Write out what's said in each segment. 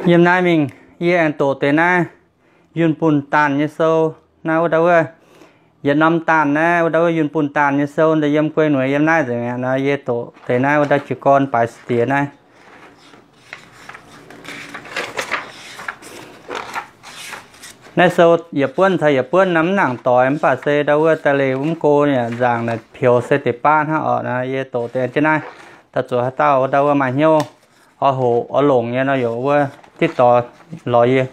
Yiem naaiv mingh yie aengx doqc deix naaiv Yunh Bun Daanh nyei sou. Naaiv wuov dauh wuov, yietc norm daanh naaiv wuov dauh wuov Yunh Bun Daanh nyei sou, yiem guei mueiz yiem naaiv nzengc mi'aqv nor, yie doqc deix naaiv wuov dauh jiez gorn baaix siex diex naaiv. Naaiv sou yietc buonv caux yietc buonv naaiv mv nangc doix, mv baac se ndau wuov daaih leih mv go yaac nzaangc naaic peux se deix baav hnangv oc. Yie doqc deix jienv naaiv, daaih zuqc haaix dauh ndau wuov maaih hnyouv oix hoqc oix longc nyei nor, yaac wuov diqv doix lorz yie.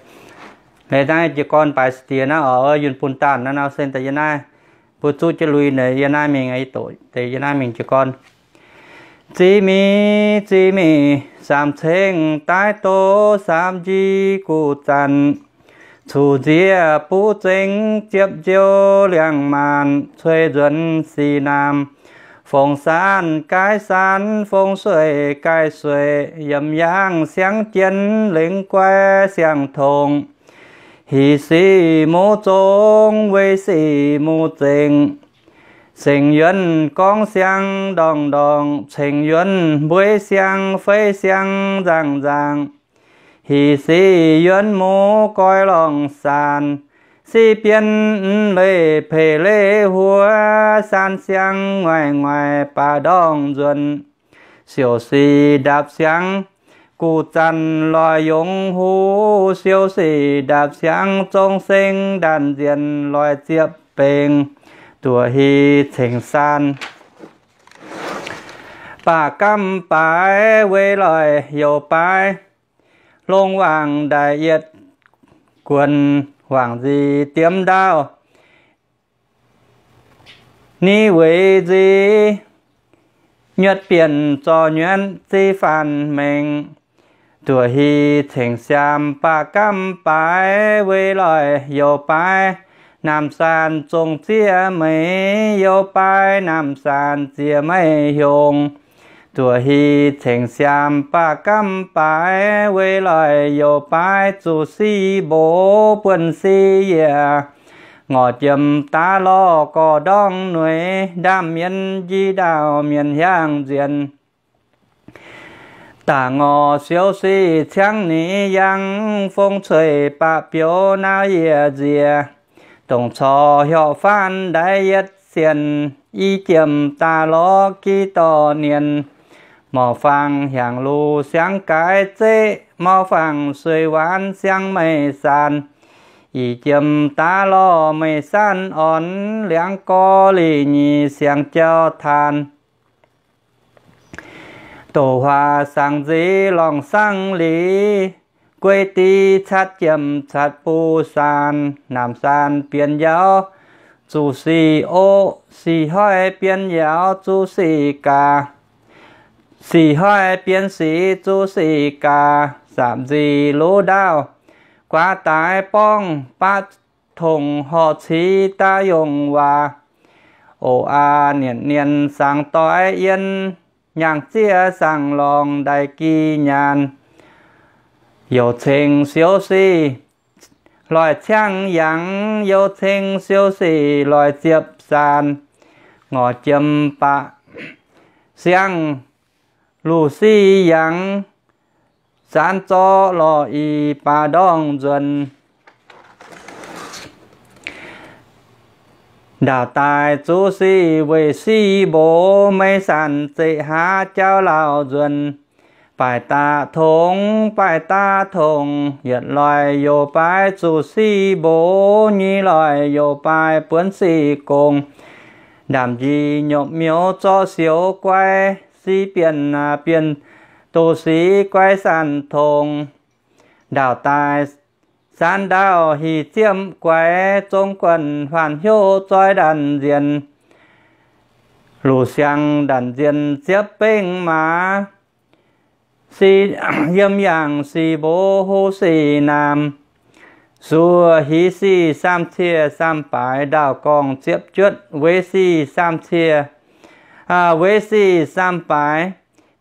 Leiz naaiv jiez gorn baaix siex diex naaiv oc, wuov Yunh Bun Daanh naaiv nor se daaih yie naaiv mbuo zuqv jienv lui naaic, yie naaiv mingh doqc deix yie naaiv mingh jiez gorn. Ziv mingh, ziv mingh, samx ceng daaih doz, samx njiec guv zanc, cuqv-nziev buv zengx, ziepv nziouv liangx-maanc, cuei nzuonx sic naamh, fong-saanv gaih saanv, fong-sueiv gaih sueiv, yiem yaangh siangx jien, lengc guaix siang-tongh, hic sic muv zong, weic sic muv zengc, sengx yuonv gorngv siang ndorngc-ndorngc, ceng yuonv mbueiv siang feiv siang nzangc-nzangc, hic sic yuonv muv goix lorngh saanc, sic bienv mv leih peix leiz huov, saanv siang nguaaic-nguaaic baac ndorngh nzuonc, siouc sic ndaapc siangx guv zanc loix yongz huv, siouc sic ndaapc siangx zong seng ndanc nzienc loix ziepc bengx, duoqc hic cengx saanc baac gamh baaix weic loix youz baaix, longc wangc ndaaic yietc guonc wangc nzic diemv ndaauv, ni weic nzic nyuotv bienh zorc nyuonv ziv faanh mengh, duoqc hic cengx siaamx baac gamh baaix weic loix youz baaix, naamh saanc zongh zieqv meix youz baaix, naamh saanc zieqc meix hiongx, duoqc hic cengx siaamx baac gamh baaix weic loix youz baaix, zuqc sic mbox buonv sic yiec, ngorc jiem daav lorh gorx ndorngh nueiz, ndaamv mienh njiec ndaauh mienh hiaangx nzienh, daaih ngorc siouc sic ciangv ni yangh, fong-cueiv baac biouv naauv yiec nziex, dongh corc hiorqc faanv ndaix yietc sienx, i jiem daaih lorz gi dorh nienh, morc fangx hiaangx luc siangx gaaix zeqv, morc fangx sueih waanx siangx meih saanc, i jiem daav lorh meih saanv orn, liangx gorx lih nyic siangx jauv taan, doqc huaax sangx nzic lorngh sangv liz, guei dic catv jiem catv buv saanc, naamh saanc bienx yaauv zuqc sic oqv, sic hoiv bienx yaauv zuqc sic gaax, sic hoiv bienx sic zuqc sic gaax, saapv nzic luv ndaauv guaax daaix borngv, baqv tongc horc civ daaih yongh waac, oc aac, nienc nienh sangx doix yien, nyaangc zieqv sangx lorngh ndaix gi nyaanh, youc ceng siouc sic loic ciangv yangh, youc ceng siouc sic loic ziepc saanc, ngorc jiem baac siangv luc sic yangh, saanv zorqv lorh ih baac ndorngh nzuonx. Ndaauh daaih zuqc sic weic sic mbox, meix saanc zeqc haav jauv lauh nzuonx, baaic daaih tongx, baaic daaih tongx, yietc loic youc baaix zuqc sic mbox, nyic loic youc baaix buonv sic gongx, ndaamv-njic nyopv miouz zorqv siouc guai, sic bienh bienh doz sic guai saanv tongx, ndaauh daaih saanv ndaauv hic ziemv guaix, zong guanh faanh hnyouv zoi ndanc nzienh, luc siangx ndanc nzienh ziepv bengv maaz, sic yiem yangh sic mbox huv sic naamh, suoqc hic sic saam-ciev saam-baaix, ndaauv gorngv ziepv juotv weic sic saam-ciev, weic sic saam-baaix,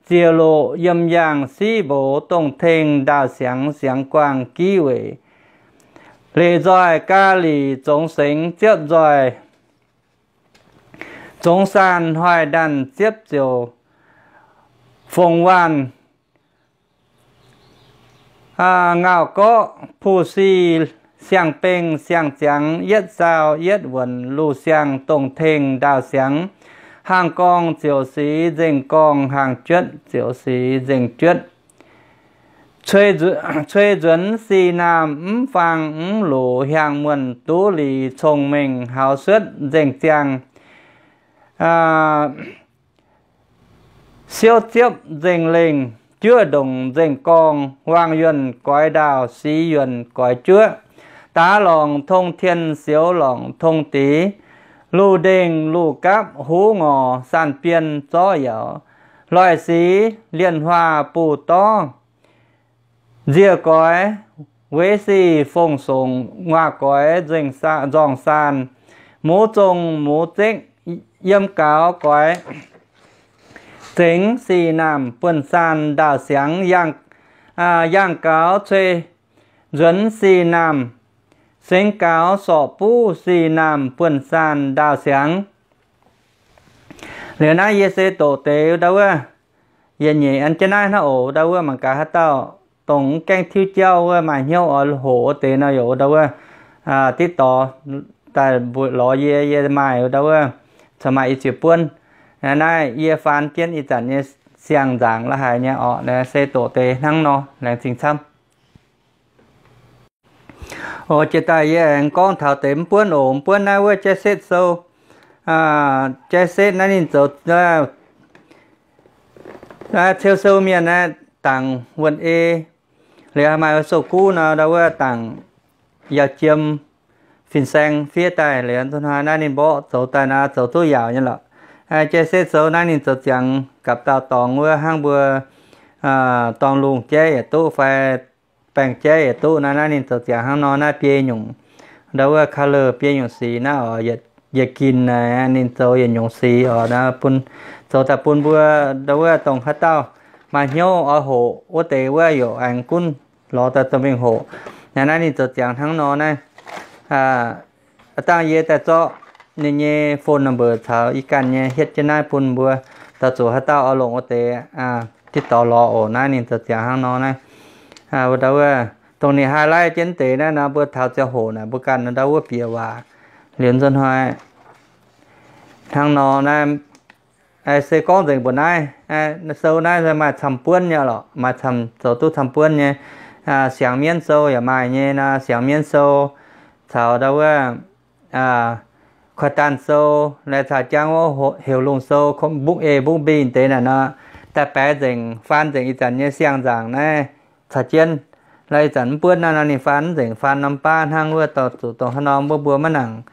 ziex loqc yiem yangh sic mbox dongh tengx ndaauv siangx, siangx guangc giv weic, leiz nzoih ga'lic zongx sengx ziepv nzoih, zongx saanh hoic ndanc ziepv ziouc, fongc waanc Ngauh gorqv puh sic siang-bengh siang-ziangx, yietv zaau yietv wuonc luh siang, dongh tengh ndaauh siangx. Haangh gorngv ziouc sic nzengc gorngv, haangh juotv ziouc sic nzengc juotv. Cui nzuonx sic naamh mv faang mv luc, hiaang muonh duqv liz cong-mengh haux suotv nzengc ziangh. Siouv ziepv nzengc lengh, juoqv ndongc nzengc gorngv, waang yuonh goix ndaauh, sic yuonh goix juoqv. Daax lorngc tong tien, sioux lorngc tong dix, luh ndengh luh gapv, huv ngorc saan bien zorqv yaac, loic sic lienh huaah buh dorv, nziec goix weiv sic fong songc, nguaah goix nzorngh saan, muz zong muz zekv, yiem gaux goix zengx sic naamh buonv-saan ndaauh siangx. Yangh gaux cui nzuonx sic naamh, sengx gaux sorc buv sic naamh buonv-saan ndaauh siangx. Liuz naaiv yie se doqc deix ndau wuov, yietc nyeic an jienv naaiv hnangv oc. Ndau wuov mangc gaax haaix dauh dongh mv gaengh tiuv jauv wuov, maaih hnyouv oix hoqc wuov deix nor, yaac ndau wuov diqv dorh daaih lorz yie, yie maaih ndau wuov caux maaih i ziex buonv. Naaiv yie faan jienv ih zanc nyei siang-nzaangc la'haic nyei orqc, se doqc deix hnangv nor, laengz zingh camv. Oc, jiex daaih yie aengx gorngv taux deix mv buonv oc. Mv buonv naaiv wuov jaiv setv sou, jaiv setv naaiv ninh zoux ceu sou mienh naaiv, dangc wuonh ei, liuz maaih sou-guv nor, ndau wuov dangc yaac jiem fin-saeng fiev daaih, liuz nzunc hnoi naaiv ninh mborqv zoux daaih naaiv zoux duqv yaauc nyei lorqc. Jaiv setv sou naaiv ninh zoux ziangx gapv dauh dorngx wuov hnangv mbuo dorngh lungh jaiv yaac duqv fai baengh jaiv yaac duqv naaiv. Naaiv ninh zoux ziangx hnangv nor naaiv biei nyungc, ndau wuov color biei nyungc sic naaiv oc, yietc ginc naaic ninh zoux yietc nyungc sic oc, bun, zoux daaih bun mbuo ndau wuov dongh haaix dauh maaih hnyouv oix hoqc wuov deix wuov yaac aengx gunv lorz daaih dorh mingh hoqc. Naaiv ninh zoux ziangx hnangv nor naaiv. Aav dangh yie daaih zorqv ninh nyei phone number caux ih ganh nyei hietv jienv naaiv bun mbuo, daaih zuqc haaix dauh oix longc wuov deix diqv dorh lorz oc. Naaiv ninh zoux ziangx hnangv nor naaiv. Ndau wuov dongh ninh highlight jienv deix naaiv nor, mbuo taux ziangh hoc naaic mbuo ganh ndau wuov bieqc waac. Liuz nzunc hnoi hnangv nor naaiv, se gorngv nzengc mbuo naaiv sou naaiv maaih camv buonv nyei lorqc, maaih camv zoux duqv camv buonv nyei. Siangx mienv sou yaac maaih nyei nor, siangx mienv sou caux ndau wuov kuaih daanh sou, laih caux jangv wuov heuc lungh sou, mbungv eix mbungv mbinh deix naaic nor, daaih baeqc nzengc, faan nzengc ih zanc nyei siang-nzaangc naaiv caux jienv. Laaix ih zanc mv buonv naaiv nor ninh faan mv nzengc, faan norm baav hnangv wuov dorh zuqc dongh haaix norm wuov mbuo maiv nangc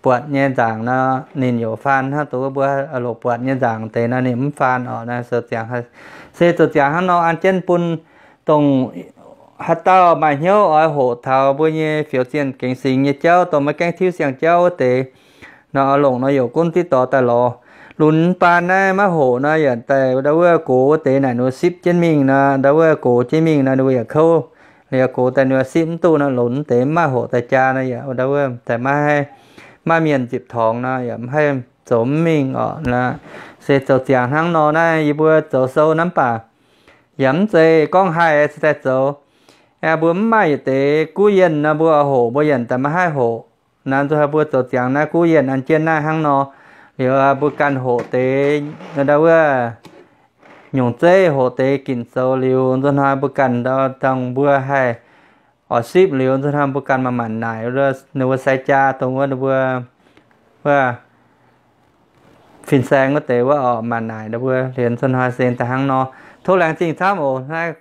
buatc nyei nzaangc nor, ninh yaac faan hnangv dongh wuov mbuo loc buatc nyei nzaangc deix nor ninh mv faan oc. Naaiv zoux ziangx, se zoux ziangx hnangv nor an jienv bun dongh haaix dauh maaih hnyouv oix hoqc taux mbuo nyei fioux zienh gengx singx nyei jauv, dongh maiv gaengh tiuv siang jauv wuov deix nor, oix longc nor yaac gunv diqv dorh daaih lorz. Lunx baan naaiv maiv hoqc nor yaac daaih ndau wuov gox wuov deix naaic ninh mbuo sipv jienv mingh nor, ndau wuov gox jienv mingh nor ninh mbuo yaac kouv. Liuz gox daaih ninh mbuo sipv mv duqv nor, lunx deix mv maaih hoqc daaih jaa nor yaac ndau wuov daaih maiv haih, maiv mienh nzipc torngx nor yaac mv haih zoux mv mingh oc. Se zoux ziangx hnangv nor naaiv yie mbuo zoux sou naaiv mv baac yaac mv zeiz gorngv haih se daaih zoux. Mbuo mv maaih yietc deix guv yienh nor mbuo hoqc mbuo yaac daaih maiv haih hoqc. Naaiv nzunc mbuo zoux ziangx naaiv guv yienh an jienv naaiv hnangv nor, liuz mbuo ganh hoqc deix ndau wuov nyungc zeiv, hoqc deix ginc zoux liuz nzunc hnoi mbuo ganh dongh mbuo haih oix sipv liuz nzunc hnoi mbuo ganh manc-manc naaic ninh mbuo sai jaa dongh wuov ninh mbuo wuov fin-saeng wuov deix wuov oc, manc naaic ninh mbuo. Liuz nzunc hnoi se daaih hnangv nor. Tov laengz zingh camv oc. Naaiv